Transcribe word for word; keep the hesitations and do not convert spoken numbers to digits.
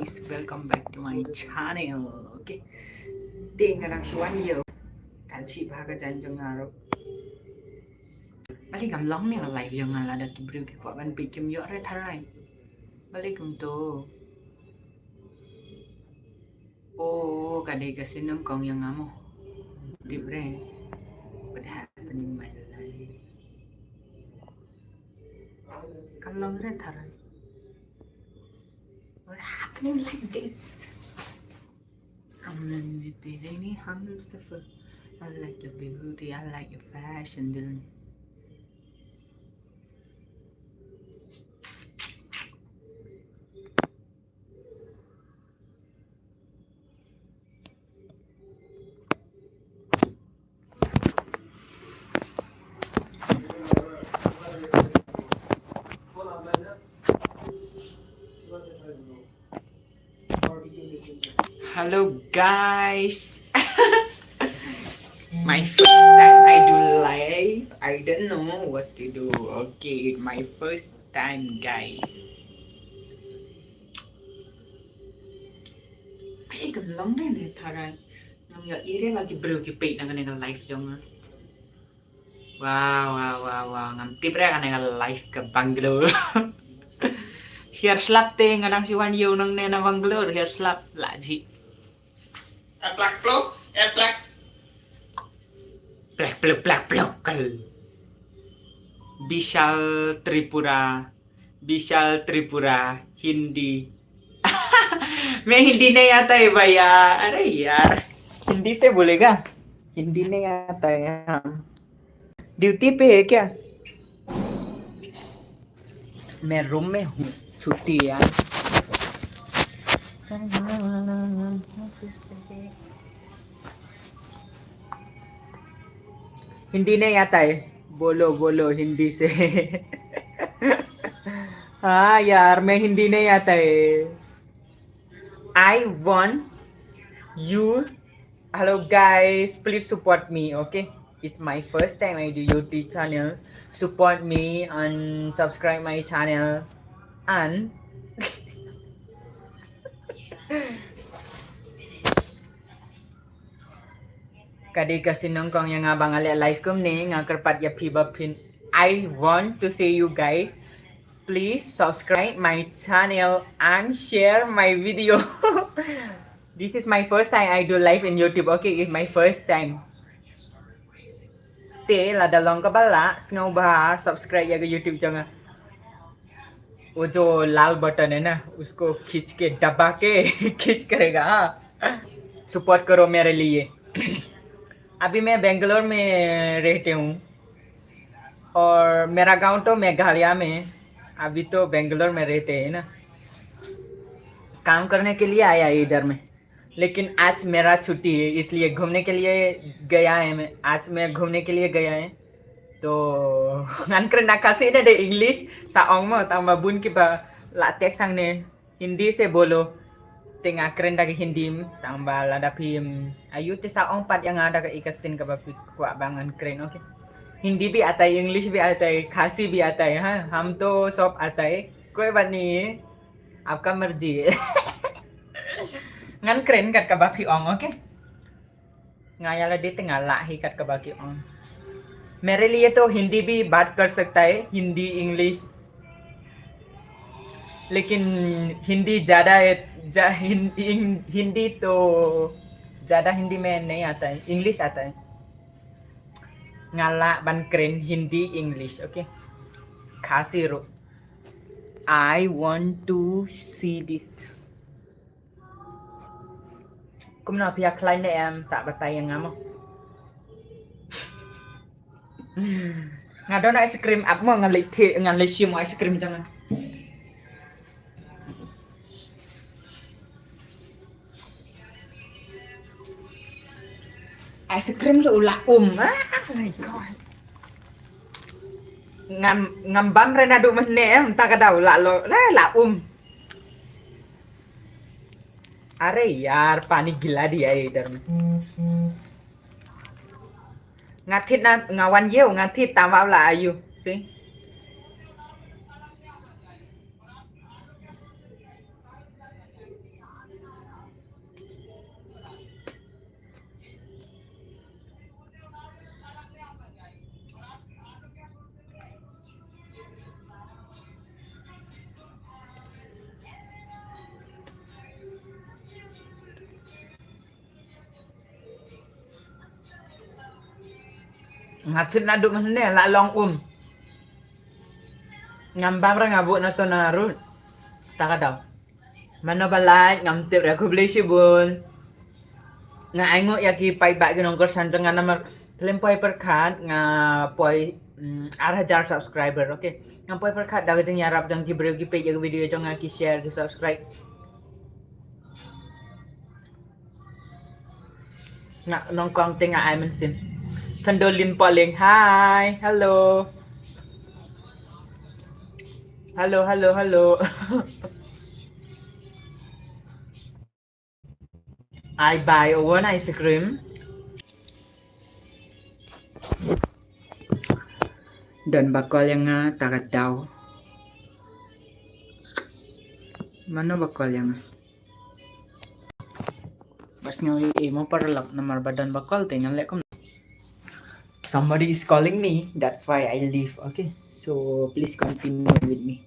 Welcome back to my channel. Okay. Te nga dang shu wan ïew. Kan shi bha ka jaiñ jong nga ruh. Balei kam long ne ka live jong nga lada ki briew ki kwah ban peit kim ïoh re tharai. Balei kumto? Oh, ka dei ka sien nyngkong ïa nga mo. Tip re. What happening my life? Kam long re tharai. What happening like this? Hamnan ni te ni ham Mustafa. I like your beauty, I like your fashion, Dylan. Hello guys. My first time I do live. I don't know what to do. Okay, my first time guys. Ai kam long re ne tharai. Nang ïa ire lagi briew ki peit na kane ka live jong nga. Wow, wow, wow, wow. Ngam tip re kane ka live ka Bangalore. Hiar slap te nga dang shu wan ïew nang ne na Bangalore. Hiar slap la ji. Aplak plok, aplak. Plak plok, plak plok kal. Bishal Tripura. Bishal Tripura, Hindi. मैं हिंदी नहीं आता है भैया। अरे यार, हिंदी से बोलेगा? हिंदी नहीं आता है हम। ड्यूटी पे है क्या? मैं रूम में हूँ, छुट्टी यार। हिंदी नहीं आता है, बोलो बोलो हिंदी से। हाँ यार, मैं हिंदी नहीं आता है। I want you. Hello guys, please support me, okay? It's my first time I do YouTube channel. Support me and subscribe my channel. And ka dei ka sien nyngkong ïa nga ba nga leh live kumne, nga kyrpad ïa phi ba phin. I want to say you guys, please subscribe my channel and share my video. This is my first time I do live in YouTube. Okay, it's my first time. Te lada long kaba lah, sngewbha subscribe ïa ka YouTube jong nga. वो जो लाल बटन है ना, उसको खींच के दबा के खींच करेगा, हाँ। सपोर्ट करो मेरे लिए। अभी मैं बेंगलोर में रहते हूँ और मेरा गांव तो मेघालय में, अभी तो बेंगलोर में रहते हैं ना। काम करने के लिए आया है इधर में, लेकिन आज मेरा छुट्टी है, इसलिए घूमने के लिए गया है मैं। आज मैं घूमने के लिए गया है। तो ngan kren na Khasi ne de English sa ong mo, tang ba bun kiba la text hangne Hindi se bolo. Te nga kren da ka Hindi, tang ba lada phi, mm, ayu te sa ong pat ïa nga da ka i ka ktien kaba phi kwah ba ngan kren, okay. हिंदी भी आता है, इंग्लिश भी आता है, खासी भी आता है, हाँ, हम तो सब आता है, कोई बात नहीं है, आपका मर्जी है। Ngan kren kat kaba phi ong, okay. Nga ïa lade te nga lah hi kat kaba ki ong. मेरे लिए तो हिंदी भी बात कर सकता है, हिंदी, इंग्लिश, लेकिन हिंदी ज़्यादा है, जा-, हिं-, हिं-, हिंदी तो ज़्यादा हिंदी में नहीं आता है, इंग्लिश आता है। Nga lah ban kren Hindi, English, okay. Khasi ruh. I want to see this. Kumno, phi ïa khlaiñ ne em, sa batai ïa nga mo. Nga don ice cream ap mo, nga leit the, nga leit shim ice cream jong nga. Ice cream ruh u la um. Ah, my God. Ngam, ngam bam re naduh mynne em, ta ka daw la lo, la, la um. अरे यार, पानी गिला दिया है इधर में। Nga thied na, nga wan ïew, nga thied tang ba u la ayu. See? Nga thut naduh mynne la long um. Ngam bam re nga buh na to na rut. Ta ka daw. Mano ba like ngam tip re, khublei shibun. Nga ainguh ïa ki paidbah ki nongkyrshan jong nga namar khlem poi pyrkhat nga poi, mm, ar hajar subscriber, okay. Ngam poi pyrkhat da ka jingïarap jong ki briew ki peit ïa ki video jong nga, ki share, ki subscribe. Nga nyngkong te nga ai mynsiem. Thandolin Poling. Hi, hello. Hello, hello, hello. I buy one ice cream. Don ba call ïa nga ta ka daw. Mano ba call ïa nga? Bas nga i mo paralok namar ba don ba call te ngan leh kum. Somebody is calling me, that's why I leave. Okay, so please continue with me.